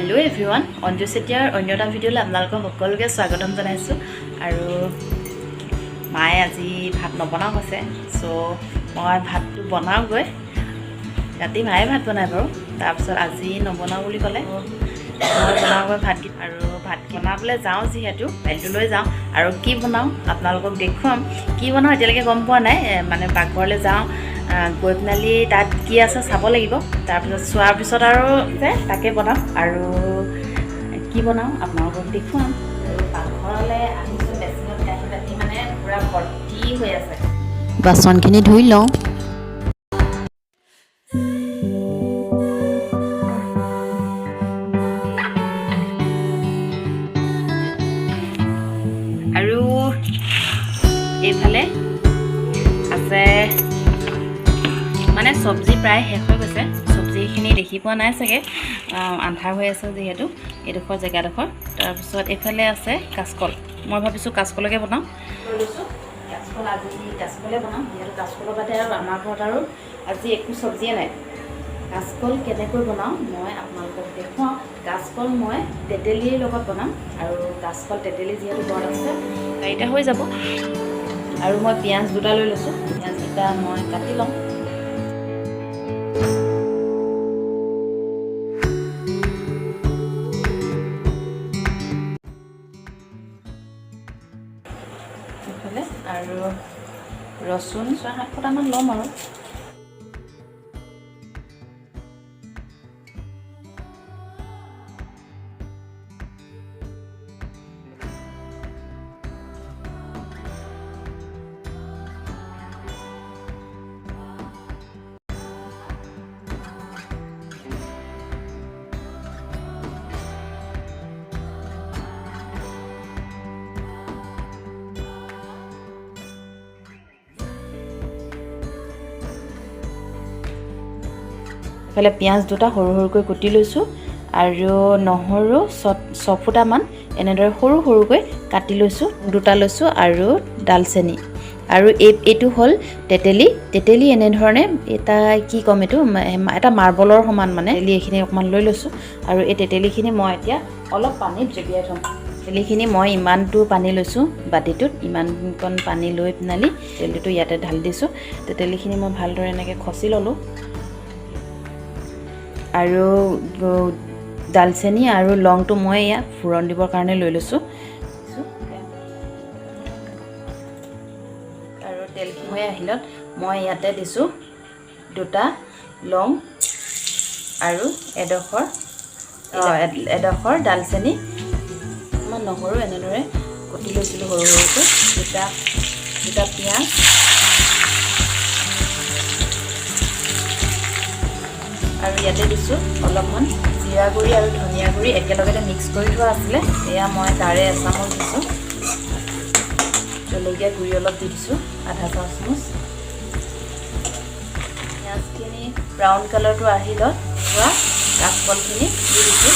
Hello' everyone, Anju চেতিয়াৰ অন্য এটা ভিডিঅ'লৈ আপোনালোকক সকলোকে স্বাগতম জনাইছোঁ। আৰু মায়ে আজি ভাত নবনাওঁ কৈছে, চ' মই ভাতটো বনাওঁগৈ। ৰাতি মায়ে ভাত বনায় বাৰু, তাৰপিছত আজি নবনাওঁ বুলি ক'লে, মই বনাওঁগৈ ভাত। আৰু ভাত বনাবলৈ যাওঁ যিহেতু দাইলটো লৈ যাওঁ আৰু কি বনাওঁ আপোনালোকক দেখুৱাম। কি বনাওঁ এতিয়ালৈকে গম পোৱা নাই। মানে পাকঘৰলৈ যাওঁ, গৈ পেলালি তাত কি আছে চাব লাগিব। তাৰপিছত চোৱাৰ পিছত আৰু যে তাকে বনাম আৰু কি বনাওঁ আপোনালোকক দেখুৱাম। আৰু পাকঘৰলৈ আহিছোঁ, বেচিনত কাঁহী বাতি মানে পূৰা ভৰ্তি হৈ আছে। বাচনখিনি ধুই লওঁ। আৰু এইফালে আছে মানে চব্জি প্ৰায় শেষ হৈ গৈছে। চব্জিখিনি দেখি পোৱা নাই চাগে, আন্ধাৰ হৈ আছে যিহেতু এইডোখৰ জেগাডোখৰ। তাৰপিছত এইফালে আছে কাচকল। মই ভাবিছোঁ কাচকলকে বনাওঁ। লৈছোঁ কাচকল, আজি কাচকলে বনাম যিহেতু কাচকলৰ বাদে আৰু আমাৰ ঘৰত আৰু আজি একো চব্জিয়ে নাই। কাচকল কেনেকৈ বনাওঁ মই আপোনালোকক দেখুৱাওঁ। কাচকল মই তেতেলীৰ লগত বনাম আৰু কাচকল তেতেলী যিহেতু ঘৰত আছে, চাৰিটা হৈ যাব। আৰু মই পিঁয়াজ দুটা লৈ লৈছোঁ, পিঁয়াজকেইটা মই কাটি ল'ম। এইফালে আৰু ৰচুন 6-7 ফুটামান ল'ম। আৰু এইফালে পিঁয়াজ দুটা সৰু সৰুকৈ কুটি লৈছোঁ আৰু নহৰু 6 ফুটামান এনেদৰে সৰু সৰুকৈ কাটি লৈছোঁ, দুটা লৈছোঁ আৰু ডালচেনি। আৰু এইটো হ'ল তেতেলী। তেতেলী এনেধৰণে এটা কি ক'ম, এইটো এটা মাৰ্বলৰ সমান, মানে তেতেলী এইখিনি অকণমান লৈ লৈছোঁ। আৰু এই তেতেলীখিনি মই এতিয়া অলপ পানীত জুবিয়াই থ'ম। তেতেলীখিনি মই ইমানটো পানী লৈছোঁ, বাতিটোত ইমানকণ পানী লৈ পেনালি তেতেলীটো ইয়াতে ঢালি দিছোঁ। তেতেলীখিনি মই ভালদৰে এনেকৈ খচি ল'লোঁ আৰু ডালচেনি আৰু লংটো মই এয়া ফোৰণ দিবৰ কাৰণে লৈ লৈছোঁ। আৰু তেলখিনি হৈ আহিলত মই ইয়াতে দিছোঁ দুটা লং আৰু এডোখৰ ডালচেনি। অকণমান নহৰু এনেদৰে কুটি লৈছিলোঁ সৰু সৰুকৈ, দুটা দুটা পিঁয়াজ আৰু ইয়াতে দিছোঁ অলপমান জিৰা গুড়ি আৰু ধনিয়া গুড়ি, একেলগতে মিক্স কৰি থোৱা আছিলে, এয়া মই তাৰে এচামুচ দিছোঁ। জলকীয়া গুড়ি অলপ দি দিছোঁ, আধা চামুচ। পিঁয়াজখিনি ব্ৰাউন কালাৰটো আহিলত থোৱা কাচকলখিনি দি দিছোঁ।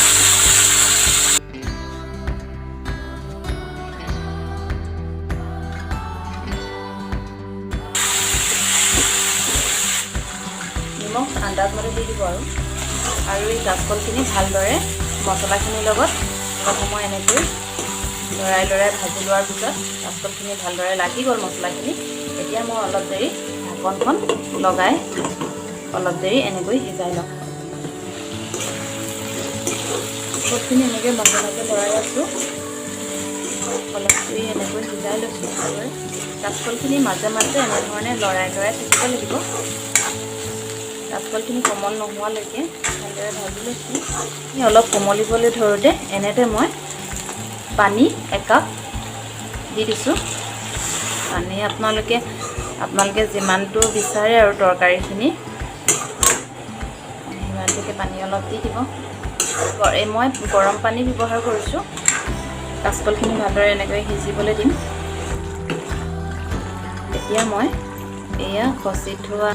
নিমখ আন্দাজমতে দি দিব। আৰু আৰু এই কাচকলখিনি ভালদৰে মছলাখিনিৰ লগত অলপ সময় এনেকৈ লৰাই লৰাই ভাজি লোৱাৰ পিছত কাচকলখিনি ভালদৰে লাগি গ'ল মছলাখিনি। এতিয়া মই অলপ দেৰি ঢাকনখন লগাই অলপ দেৰি এনেকৈ সিজাই ল'ম। কাচকলখিনি এনেকৈ মাজে মাজে লৰাই আছোঁ, অলপ দেৰি এনেকৈ সিজাই লৈছোঁ ভালদৰে। কাচকলখিনি মাজে মাজে এনেধৰণে লৰাই লৰাই থাকিব লাগিব, কাচকলখিনি কোমল নোহোৱালৈকে ভালদৰে ভাজি লৈছোঁ। অলপ কোমলিবলৈ ধৰোঁতে এনেতে মই পানী একাপ দি দিছোঁ। পানী আপোনালোকে আপোনালোকে যিমানটো বিচাৰে আৰু তৰকাৰীখিনি সিমানটোকে পানী অলপ দি দিব। এই মই গৰম পানী ব্যৱহাৰ কৰিছোঁ। কাচকলখিনি ভালদৰে এনেকৈ সিজিবলৈ দিম। এতিয়া মই এয়া খচি থোৱা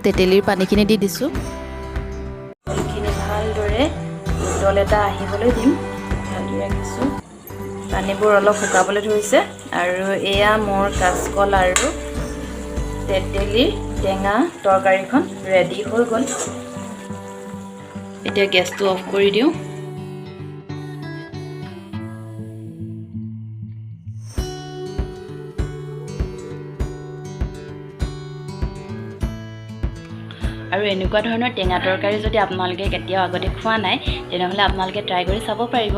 তেতেলীৰ পানীখিনি দি দিছোঁ। কলখিনি ভালদৰে উতল এটা আহিবলৈ দিম। ঢালি ৰাখিছোঁ, পানীবোৰ অলপ শুকাবলৈ ধৰিছে। আৰু এয়া মোৰ কাচকল আৰু তেতেলীৰ টেঙা তৰকাৰীখন ৰেডি হৈ গ'ল। এতিয়া গেছটো অফ কৰি দিওঁ। আৰু এনেকুৱা ধৰণৰ টেঙা তৰকাৰী যদি আপোনালোকে কেতিয়াও আগতে খোৱা নাই, তেনেহ'লে আপোনালোকে ট্ৰাই কৰি চাব পাৰিব।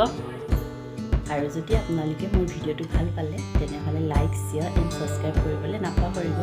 আৰু যদি আপোনালোকে মোৰ ভিডিঅ'টো ভাল পালে, তেনেহ'লে লাইক, শ্বেয়াৰ এণ্ড ছাবস্ক্ৰাইব কৰিবলৈ নাপাহৰিব।